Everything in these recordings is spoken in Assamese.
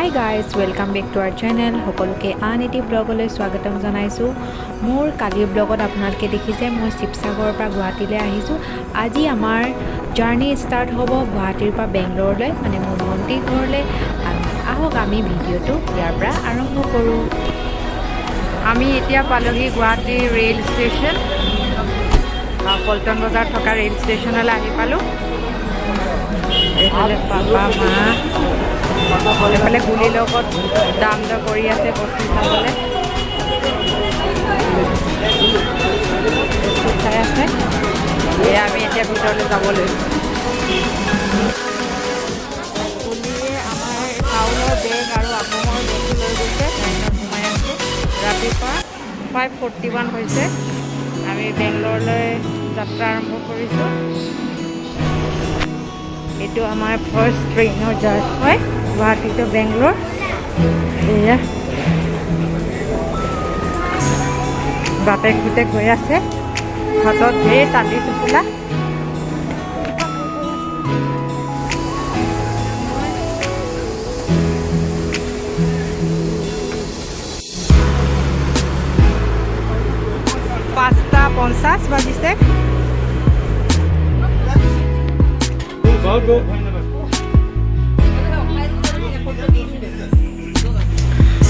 Hi guys, welcome back to our channel. সকলোকে আন এটি ব্লগলৈ স্বাগতম জনাইছোঁ। মোৰ কালিৰ ব্লগত আপোনালোকে দেখিছে, মই শিৱসাগৰৰ পৰা গুৱাহাটীলৈ আহিছোঁ। আজি আমাৰ জাৰ্ণি ষ্টাৰ্ট হ'ব গুৱাহাটীৰ পৰা বেংগলোৰলৈ, মানে মোৰ ভণ্টিৰ ঘৰলৈ। আমি আহক, আমি ভিডিঅ'টো ইয়াৰ পৰা আৰম্ভ কৰোঁ। আমি এতিয়া পালোহি গুৱাহাটী ৰেল ষ্টেচন। পল্টন বজাৰত থকা ৰেল ষ্টেচনলৈ আহি পালোঁ। এইফালে পাপা, মা, এইফালে গুলিৰ লগত দাম দৰ কৰি আছে বস্তু চাবলৈ। বস্তু চাই আছে। এয়া আমি এতিয়া ভিতৰলৈ যাব লৈছোঁ। গুলিয়ে আমাৰ চাউলৰ বেগ আৰু আহোমৰ বেগটো লৈ গৈছে। ট্ৰেইনত সোমাই আছোঁ। ৰাতিপুৱা 5:41 হৈছে। আমি বেংগলোৰলৈ যাত্ৰা আৰম্ভ কৰিছোঁ। এইটো আমাৰ ফাৰ্ষ্ট ট্ৰেইনৰ জাৰ্ণি হয়, গুৱাহাটী টু বেংগলোৰ। এয়া বাপেক পুতেক গৈ আছে, হাতত ধেৰ টালি টোপোলা। 5:50 বাজিছে। Go, go.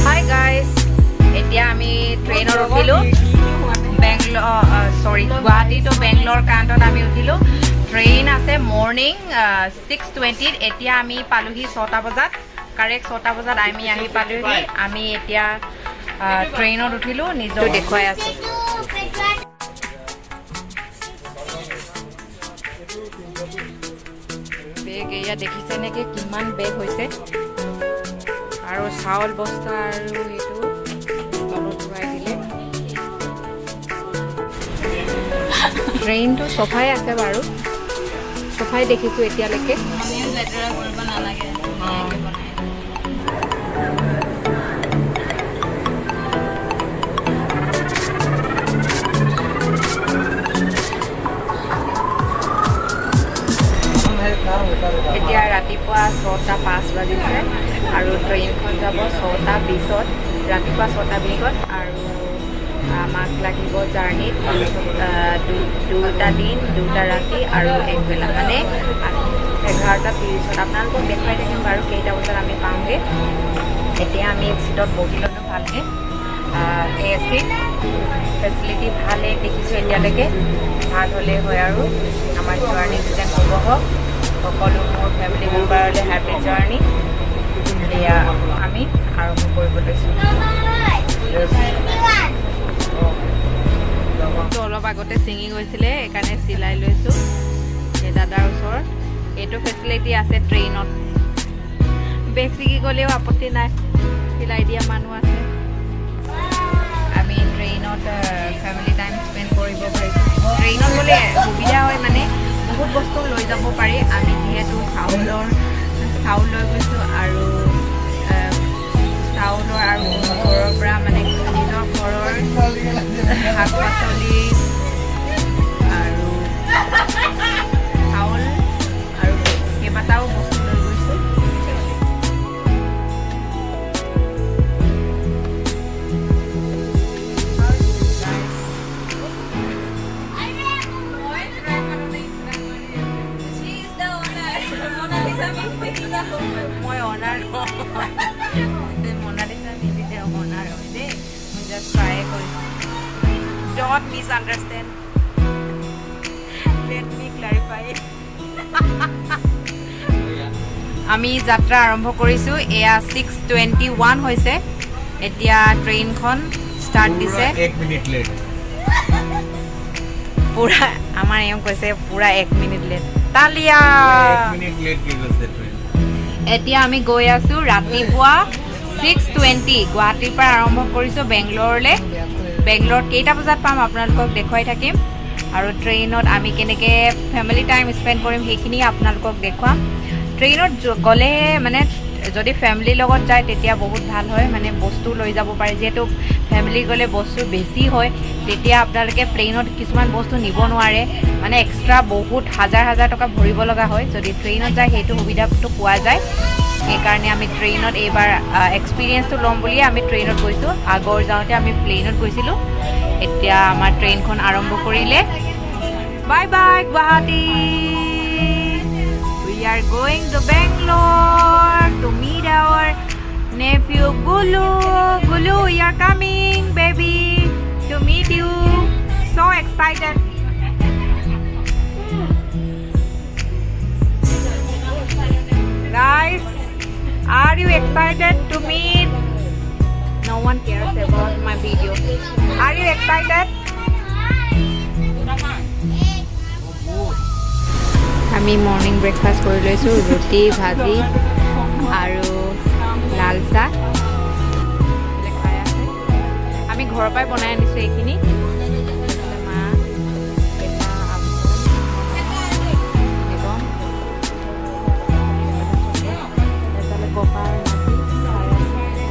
Hi guys, এতিয়া আমি ট্ৰেইনত উঠিলোঁ। বেংগলোৰ, চৰি, গুৱাহাটী টু বেংগলোৰ কাণ্টত আমি উঠিলোঁ। ট্ৰেইন আছে মৰ্ণিং 6:20ত। এতিয়া আমি পালোহি 6টা বজাত। কাৰেক্ট 6টা বজাত আমি আহি পালোহি। আমি এতিয়া ট্ৰেইনত উঠিলোঁ, নিজেও দেখুৱাই আছোঁ। বেগ এয়া দেখিছে নেকি, কিমান বেগ হৈছে। আৰু চাউল বস্তা আৰু এইটো তলত ভৰাই দিলে। ট্ৰেইনটো চফাই আছে বাৰু, চফাই দেখিছোঁ এতিয়ালৈকে। আমিও লেতেৰা কৰিব নালাগে, ধুনীয়াকে বনাই। এতিয়া ৰাতিপুৱা 6টা 5 বাজিছে আৰু ট্ৰেইনখন যাব 6টা 20ত, ৰাতিপুৱা 6টা 20ত। আৰু আমাক লাগিব জাৰ্ণিত 2টা দিন, 2টা ৰাতি আৰু একবেলা, মানে 11টা 30ত। আপোনালোকক দেখুৱাই থাকিম বাৰু কেইটা বজাত আমি পাওঁগৈ। এতিয়া আমি চিটত বহি ল'লোঁ ভালকৈ। এ চি ফেচিলিটি ভালেই দেখিছোঁ এতিয়ালৈকে। ভাল হ'লেই হয় আৰু আমাৰ জাৰ্ণি যেন শুভ হওক। সকলো মোৰ ফেমিলি মেম্বাৰলৈ হেপী জাৰ্ণি। এয়া আমি আৰম্ভ কৰিব লৈছোঁ। অলপ আগতে ছিঙি গৈছিলে, সেইকাৰণে চিলাই লৈছোঁ সেই দাদাৰ ওচৰত। এইটো ফেচিলিটি আছে ট্ৰেইনত, বেগ ছিঙি গ'লেও আপত্তি নাই, চিলাই দিয়া মানুহ আছে। আমি ট্ৰেইনত ফেমিলি টাইম স্পেণ্ড কৰিব পাৰিছোঁ। ট্ৰেইনত গ'লে সুবিধা হয়, মানে বহুত বস্তু লৈ যাব পাৰি। আমি যিহেতু চাউল লৈ গৈছোঁ আৰু চাউলৰ আৰু ঘৰৰ পৰা, মানে নিজৰ ঘৰৰ শাক পাচলি আৰু চাউল আৰু কেইবাটাও বস্তু লৈ গৈছোঁ। She is the owner. Monalisa. মই অনাৰ, মনালিচা নিদিলে অনাৰ হয় দেই। মই জাষ্ট ট্ৰাই কৰিছোঁ। Don't misunderstand, let me clarify. আমি যাত্ৰা আৰম্ভ কৰিছোঁ। এয়া 6:21 হৈছে। এতিয়া ট্ৰেইনখন ষ্টাৰ্ট দিছে। एक मिनट लेट। পুৰা আমাৰ এওঁ কৈছে, পুৰা এক মিনিট লেট। তালিয়া। एक मिनट लेट के গৈছে ট্ৰেইন। এতিয়া আমি গৈ আছো ৰাতিপুৱা 6:20। গুৱাহাটীৰ পৰা আৰম্ভ কৰিছোঁ বেংগলোৰলৈ। বেংগলোৰত কেইটা বজাত পাম আপোনালোকক দেখুৱাই থাকিম আৰু ট্ৰেইনত আমি কেনেকৈ ফেমিলি টাইম স্পেণ্ড কৰিম, সেইখিনি আপোনালোকক দেখুৱাম। ট্ৰেইনত গ'লে, মানে যদি ফেমিলিৰ লগত যায়, তেতিয়া বহুত ভাল হয়, মানে বস্তু লৈ যাব পাৰে। যিহেতু ফেমিলি গ'লে বস্তু বেছি হয়, তেতিয়া আপোনালোকে প্লেইনত কিছুমান বস্তু নিব নোৱাৰে, মানে এক্সট্ৰা বহুত হাজাৰ হাজাৰ টকা ভৰিব লগা হয়। যদি ট্ৰেইনত যায়, সেইটো সুবিধাটো পোৱা যায়। সেইকাৰণে আমি ট্ৰেইনত এইবাৰ এক্সপিৰিয়েঞ্চটো ল'ম বুলিয়ে আমি ট্ৰেইনত গৈছোঁ। আগৰ যাওঁতে আমি প্লেইনত গৈছিলোঁ। এতিয়া আমাৰ ট্ৰেইনখন আৰম্ভ কৰিলে। Bye bye, Guwahati. We are going to Bangalore to meet our nephew Gulu. Gulu, we are coming, baby, to meet you. So excited. Guys, are you excited to meet? No one cares about my video. Are you excited? আমি মৰ্ণিং ব্ৰেকফাষ্ট কৰি লৈছোঁ, ৰুটি ভাজি আৰু লাল চাহ খাই আছে। আমি ঘৰৰ পৰাই বনাই আনিছোঁ এইখিনি। এইফালে মা, দেউতা, আপোন, নিগম, এইফালে ককা আৰু নাতি খাই আছে।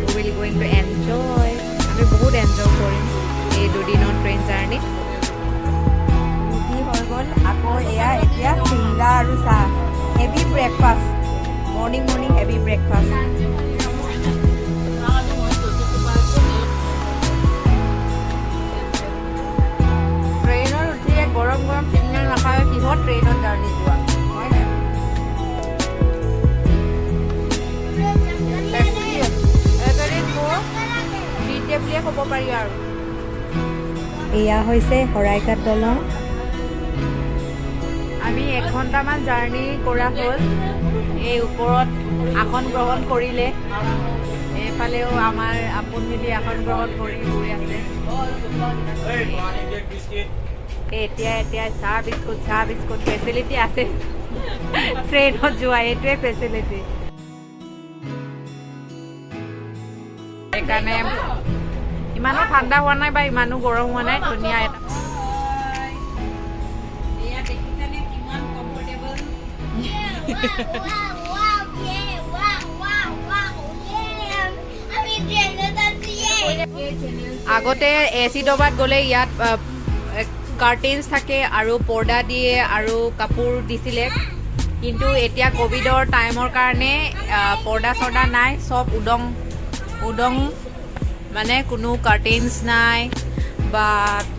We will going to enjoy. আমি বহুত এনজয় কৰিম এই দুদিনৰ ট্ৰেইন জাৰ্ণি। ৰুটি হৈ গ'ল, আকৌ এয়া এতিয়া চিংৰা আৰু চাহ। Heavy breakfast, morning morning heavy breakfast. ট্ৰেইনত উঠিয়ে গৰম গৰম চিংৰা নাখায় কিহত ট্ৰেইনত জাৰ্ণি যোৱা হয় নাই? বুলিয়ে ক'ব পাৰি আৰু। এয়া হৈছে শৰাইঘাট দলং। আমি 1 ঘণ্টামান জাৰ্ণি কৰা হ'ল। এই ওপৰত আসন গ্ৰহণ কৰিলে। এইফালেও আমাৰ আপোন মিলি আসন গ্ৰহণ কৰি গৈ আছে। এই এতিয়া এতিয়া চাহ বিস্কুট, চাহ বিস্কুট ফেচিলিটি আছে। ট্ৰেইনত যোৱা এইটোৱে ফেচিলিটি। সেইকাৰণে ইমানো ঠাণ্ডা হোৱা নাই বা ইমানো গৰম হোৱা নাই, ধুনীয়া এটা। এয়া দেখিছানে কিমান comfortable? Wow, yeah, wow, yeah. আমি ট্ৰেইনত আছি, yeah. আগতে এ চি ডবাত গ'লে ইয়াত কাৰ্টেইনছ থাকে আৰু পৰ্দা দিয়ে আৰু কাপোৰ দিছিলে। কিন্তু এতিয়া ক'ভিডৰ টাইমৰ কাৰণে পৰ্দা চৰ্দা নাই, চব উদং উদং, মানে কোনো কাৰ্টেইনছ নাই বা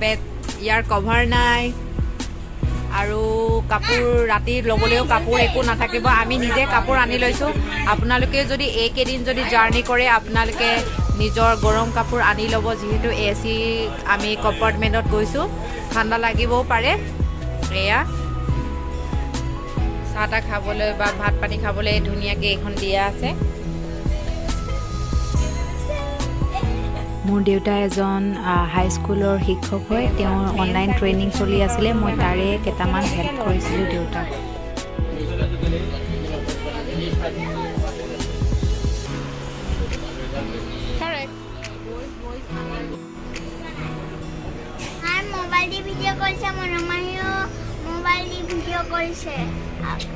বেড ইয়াৰ কভাৰ নাই আৰু কাপোৰ ৰাতি ল'বলৈও কাপোৰ একো নাথাকিব। আমি নিজে কাপোৰ আনি লৈছোঁ। আপোনালোকে যদি এইকেইদিন যদি জাৰ্ণি কৰে, আপোনালোকে নিজৰ গৰম কাপোৰ আনি ল'ব, যিহেতু এ চি আমি কম্পাৰ্টমেণ্টত গৈছোঁ, ঠাণ্ডা লাগিবও পাৰে। এয়া চাহ তাহ খাবলৈ বা ভাত পানী খাবলৈ ধুনীয়াকৈ এইখন দিয়া আছে। মোৰ দেউতা এজন হাইস্কুলৰ শিক্ষক হয়। তেওঁৰ অনলাইন ট্ৰেইনিং চলি আছিলে, মই তাৰে কেইটামান হেল্প কৰিছিলোঁ দেউতাক। আৰু মোবাইল দি ভিডিঅ' কৰিছে, মনোমাহীও মোবাইল দি ভিডিঅ' কৰিছে।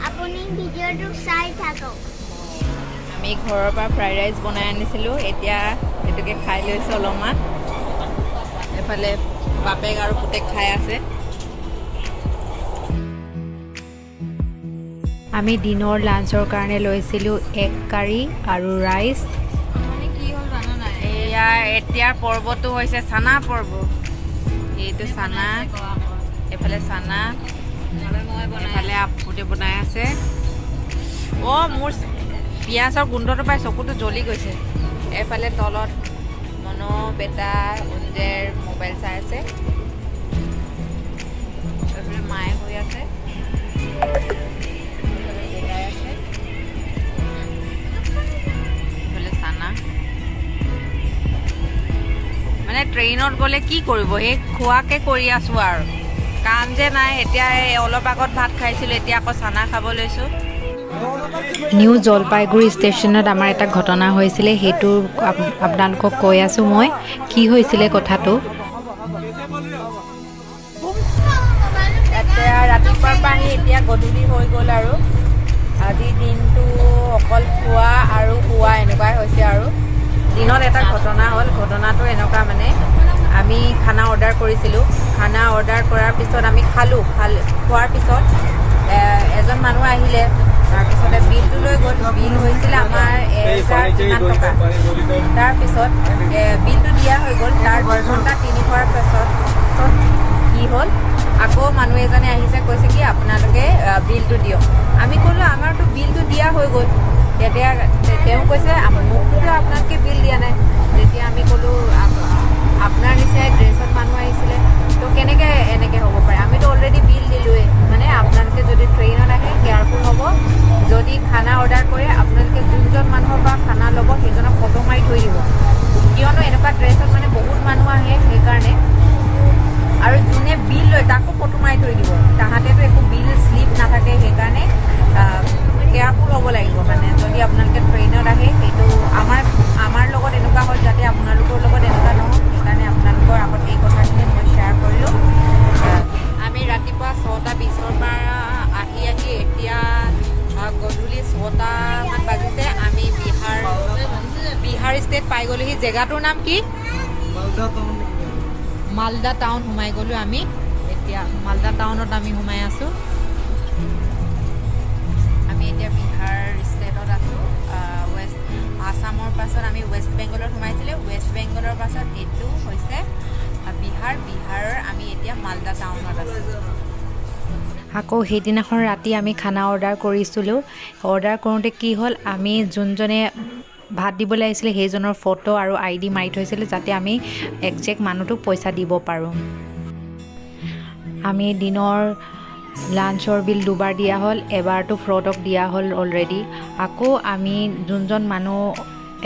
আপুনি ভিডিঅ'টো চাই থাকক। আমি ঘৰৰ পৰা ফ্ৰাইড ৰাইচ বনাই আনিছিলোঁ, এতিয়া সেইটোকে খাই লৈছোঁ অলপমান। এইফালে বাপেক আৰু পুতেক খাই আছে। আমি দিনৰ লাঞ্চৰ কাৰণে লৈছিলোঁ এগ কাৰী আৰু ৰাইচ। মানে কি হ'ল জানা নাই? এয়া এতিয়াৰ পৰ্বটো হৈছে চানা পৰ্ব। এইটো চানা, এইফালে চানা, এইফালে আপুতে বনাই আছে। অ' মোৰ পিঁয়াজৰ গোন্ধটো পাই চকুটো জ্বলি গৈছে। এইফালে তলত মন বেটা উঞ্জেৰ মোবাইল চাই আছে। এইফালে মায়ে শুই আছে, এইফালে দেউতাই আছে, এইফালে চানা। মানে ট্ৰেইনত গ'লে কি কৰিব, সেই খোৱাকে কৰি আছোঁ আৰু কাম যে নাই। এতিয়া এই অলপ আগত ভাত খাইছিলোঁ, এতিয়া আকৌ চানা খাব লৈছোঁ। নিউ জলপাইগুৰি ষ্টেচনত আমাৰ এটা ঘটনা হৈছিলে, সেইটো আপোনালোকক কৈ আছোঁ মই কি হৈছিলে কথাটো। এতিয়া ৰাতিপুৱাৰ পৰা আহি এতিয়া গধূলি হৈ গ'ল আৰু আজিৰ দিনটো অকল খোৱা আৰু শোৱা এনেকুৱাই হৈছে। আৰু দিনত এটা ঘটনা হ'ল। ঘটনাটো এনেকুৱা, মানে আমি খানা অৰ্ডাৰ কৰিছিলোঁ। খানা অৰ্ডাৰ কৰাৰ পিছত আমি খালোঁ। খোৱাৰ পিছত এজন গ'ল। বিল হৈছিলে আমাৰ 1000 কিমান টকা। তাৰপিছত বিলটো দিয়া হৈ গ'ল। তাৰ 2 ঘণ্টা 3 হোৱাৰ পাছত কি হ'ল, আকৌ মানুহ এজনে আহিছে, কৈছে কি আপোনালোকে বিলটো দিয়ক। আমি ক'লোঁ, আমাৰতো বিলটো দিয়া হৈ গ'ল। তেতিয়া তেওঁ কৈছে, মোকটোতো আপোনালোকে বিল দিয়া নাই। তেতিয়া আমি ক'লোঁ, আপোনাৰ নিচিনাই ড্ৰেছত মানুহ আহিছিলে, তো কেনেকৈ এনেকৈ হ'ব পাৰে? আমিতো অলৰেডি বিল দিলোঁৱেই। মানে আপোনালোকে যদি ট্ৰেইনত আহে, কেয়াৰফুল হ'ব। যদি খানা অৰ্ডাৰ কৰে, আপোনালোকে যোনজন মানুহৰ পৰা খানা ল'ব, সেইজনক ফটো মাৰি থৈ দিব। কিয়নো এনেকুৱা ড্ৰেছত মানে বহুত মানুহ আহে, সেইকাৰণে। আৰু যোনে বিল লয়, তাকো ফটো মাৰি থৈ দিব। তাহাঁতেতো একো বিল শ্লিপ নাথাকে, সেইকাৰণে কেয়াৰফুল হ'ব লাগিব। মানে যদি আপোনালোকে ট্ৰেইনত আহে, সেইটো আমাৰ লগত এনেকুৱা হ'ল, যাতে আপোনালোকৰ লগত এনেকুৱা নহওক, সেইকাৰণে আপোনালোকৰ আগত এই কথাখিনি মই শ্বেয়াৰ কৰিলোঁ। আমি ৰাতিপুৱা 6টা 20ৰ পৰা আহি আহি এতিয়া গধূলি 6টামান বাজিছে। আমি বিহাৰ ষ্টেট পাই গ'লোহি। জেগাটোৰ নাম কি? মালদা টাউন সোমাই গ'লোঁ আমি। এতিয়া মালদা টাউনত আমি সোমাই আছোঁ। আমি এতিয়া বিহাৰ ষ্টেটত আছোঁ। ৱেষ্ট আছামৰ পাছত আমি ৱেষ্ট বেংগলত সোমাইছিলোঁ। ৱেষ্ট বেংগলৰ পাছত এইটো হৈছে বিহাৰ। বিহাৰৰ আমি এতিয়া মালদা টাউনত আছোঁ। আকৌ সেইদিনাখন ৰাতি আমি খানা অৰ্ডাৰ কৰিছিলোঁ। অৰ্ডাৰ কৰোঁতে কি হ'ল, আমি যোনজনে ভাত দিবলৈ আহিছিলে, সেইজনৰ ফটো আৰু আইডি মাৰি থৈছিলোঁ, যাতে আমি একজেক্ট মানুহটোক পইচা দিব পাৰোঁ। আমি দিনৰ লাঞ্চৰ বিল দুবাৰ দিয়া হ'ল। এবাৰটো ফ্ৰডক দিয়া হ'ল অলৰেডি। আকৌ আমি যোনজন মানুহ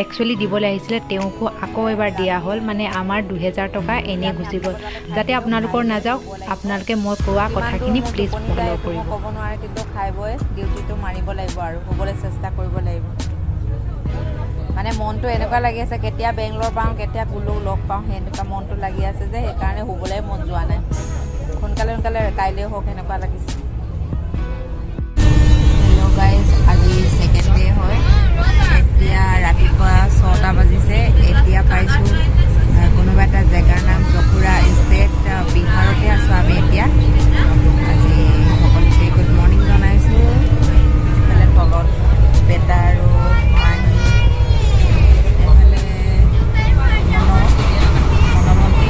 একচুৱেলি দিবলৈ আহিছিলে, তেওঁকো আকৌ এবাৰ দিয়া হ'ল। মানে আমাৰ 2000 টকা এনেই গুচি গ'ল। যাতে আপোনালোকৰ নাযাওক, আপোনালোকে মই কোৱা কথাখিনি প্লিজ ফ'ল' কৰিব। ক'ব নোৱাৰে, কিন্তু খাই বৈ ডিউটিটো মাৰিব লাগিব আৰু শুবলৈ চেষ্টা কৰিব লাগিব। মানে মনটো এনেকুৱা লাগি আছে, কেতিয়া বেংগলৰ পাওঁ, কেতিয়া গুলুক লগ পাওঁ, সেনেকুৱা মনটো লাগি আছে যে সেইকাৰণে শুবলৈ মন যোৱা নাই। সোনকালে সোনকালে কাইলৈ হওক, সেনেকুৱা লাগিছে। হেল্ল' গাইজ, আজি ছেকেণ্ড ডে হয়। এতিয়া ৰাতিপুৱা 6টা বাজিছে। এতিয়া পাইছোঁ কোনোবা এটা জেগাৰ নাম জকুৰা ষ্টেট, বিহাৰতে আছোঁ আমি এতিয়া। আজি সকলোকে গুড মৰ্ণিং জনাইছোঁ। এইফালে তলত বেটা আৰু মাহী, এইফালে মনমন্তী।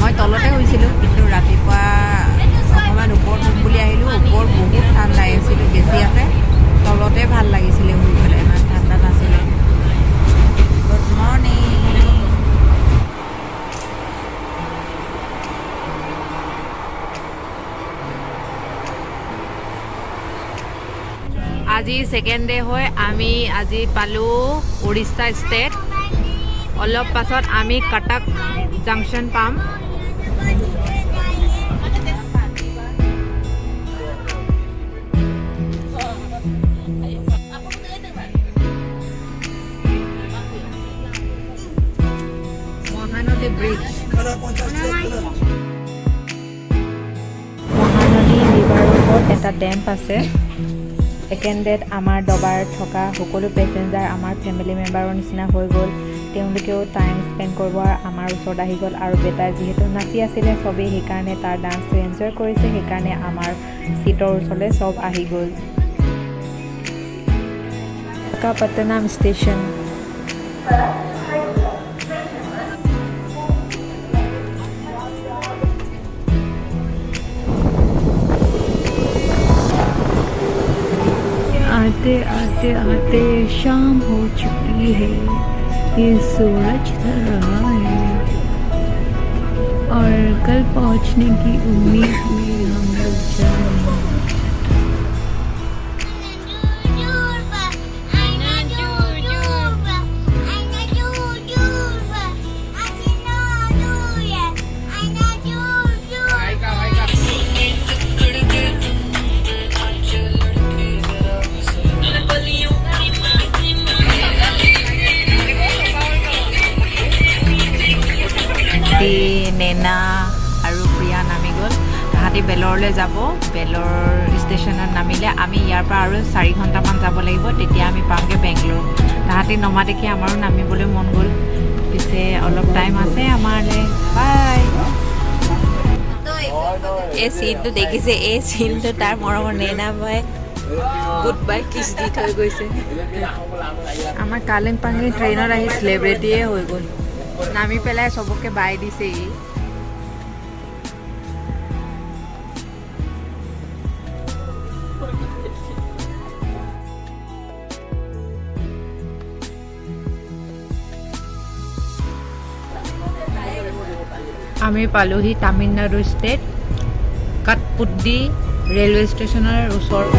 মই তলতে শুইছিলোঁ, কিন্তু ৰাতিপুৱা অকণমান ওপৰত শুম বুলি আহিলোঁ। ওপৰত বহুত ঠাণ্ডা, এচিটো বেছি আছে। তলতে ভাল লাগিছিলে শুই পেলাই, ইমান ঠাণ্ডা নাছিলে। Good morning. আজি ছেকেণ্ড ডে হয়। আমি আজি পালোঁ উৰিষ্যা ষ্টেট। অলপ পাছত আমি কটক জাংচন পাম। মহানদী ব্ৰিজ। মহানদী ৰিভাৰৰ ওপৰত এটা ডেম্প আছে। ছেকেণ্ড ডেত আমাৰ ডবাৰ থকা সকলো পেচেঞ্জাৰ আমাৰ ফেমিলি মেম্বাৰৰ নিচিনা হৈ গ'ল। তেওঁলোকেও টাইম স্পেণ্ড কৰিব আমাৰ ওচৰত আহি গ'ল। আৰু বেটাই যিহেতু নাচি আছিলে চবেই, সেইকাৰণে তাৰ ডান্সটো এনজয় কৰিছে। সেইকাৰণে আমাৰ ছিটৰ ওচৰলৈ চব আহি গ'ল। বিশাখাপট্টনম ষ্টেচন। आते आते आते शाम हो चुकी है। ये सूरज ढल रहा है और कल पहुंचने की उम्मीद में हम लोग जा रहे हैं। নেনা আৰু প্ৰিয়া নামি গ'ল। তাহাঁতি বেলৰলৈ যাব। বেলৰ ষ্টেচনত নামিলে। আমি ইয়াৰ পৰা আৰু 4 ঘণ্টামান যাব লাগিব, তেতিয়া আমি পামগৈ বেংগলোৰ। তাহাঁতি নমা দেখি আমাৰো নামিবলৈ মন গ'ল। পিছে অলপ টাইম আছে আমাৰলৈ। বাই। এই চিনটো দেখিছে? এই চিনটো তাৰ মৰমৰ নেনা বয়। গুড বাই কিছ দি থৈ গৈছে। আমাৰ কালেং পাঙি ট্ৰেইনত আহি চেলিব্ৰিটিয়ে হৈ গ'ল। নামি পেলাই চবকে বাই দিছে ই। আমি পালোহি তামিলনাডু ষ্টেট কাটপুদ্দি ৰেলৱে ষ্টেচনৰ ওচৰত।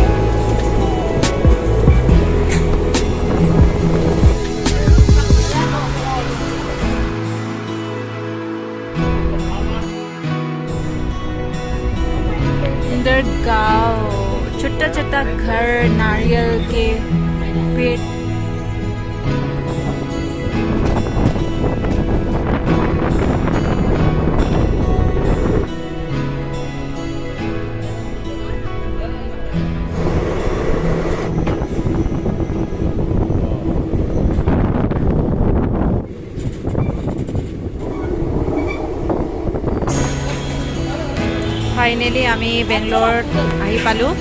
सुंदर गांव, छोटा छोटा घर, नारियल के पेड़। ফাইনেলি আমি বেংগলোৰত আহি পালোঁ।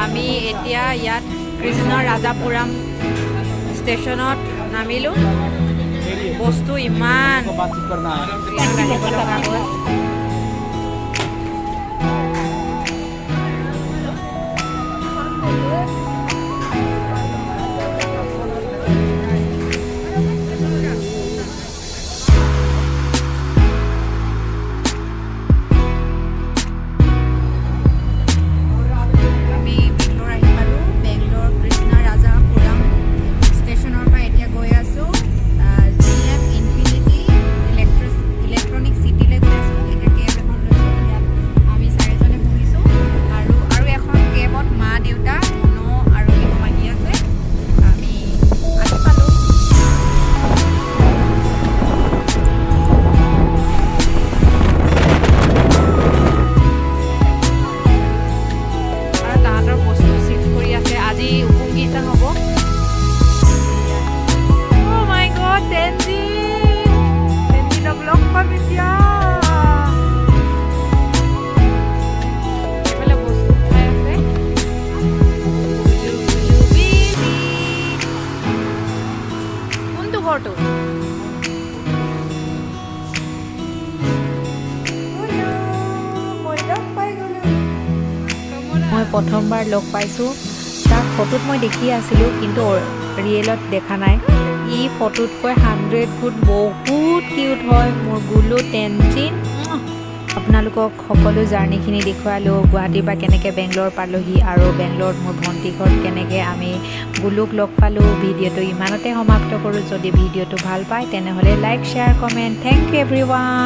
আমি এতিয়া ইয়াত কৃষ্ণ ৰাজাপুৰাম ষ্টেচনত নামিলোঁ। বস্তু ইমান ট্ৰেইনত আহিব লগা হ'ল। আমি বেংগলোৰ আহি পালোঁ। বেংগলোৰ কৃষ্ণ ৰাজাপুৰাম ষ্টেচনৰ পৰা এতিয়া গৈ আছোঁ জি এম ইনফিনিটি ইলেক্ট্ৰনিক চিটিলৈ গৈ আছোঁ। এতিয়া কেব এখন লৈছোঁ। ইয়াত আমি চাৰিজনে বহিছোঁ আৰু এখন কেবত মা, দেউতা, মুনু আৰু নিগম আহি আছে। আমি আহি পালোঁ। আৰু তাহাঁতৰ বস্তু চিফ্ট কৰি আছে। আজি উপংগীচাং হ'ব। Oh my God, Tenzin! টেনজিনক লগ পাম এতিয়া। এইফালে বস্তু উঠাই আছে। গুলু গুলু বেবি। কোনটো ঘৰটো? মই লগ পাই গ'লো। মই প্ৰথমবাৰ লগ পাইছোঁ তাক। ফটোত মই দেখি আছিলোঁ, কিন্তু ৰিয়েলত দেখা নাই। ই ফটোতকৈ 100 গুণ বহুত কিউট হয়, মোৰ গুলু টেনজিন। আপোনালোকক সকলো জাৰ্ণিখিনি দেখুৱালোঁ, গুৱাহাটীৰ পৰা কেনেকৈ বেংগলোৰ পালোহি আৰু বেংগলোৰত মোৰ ভণ্টি ঘৰত কেনেকৈ আমি গুলুক লগ পালোঁ। ভিডিঅ'টো ইমানতে সমাপ্ত কৰোঁ। যদি ভিডিঅ'টো ভাল পায়, তেনেহ'লে like, share, comment. Thank you everyone.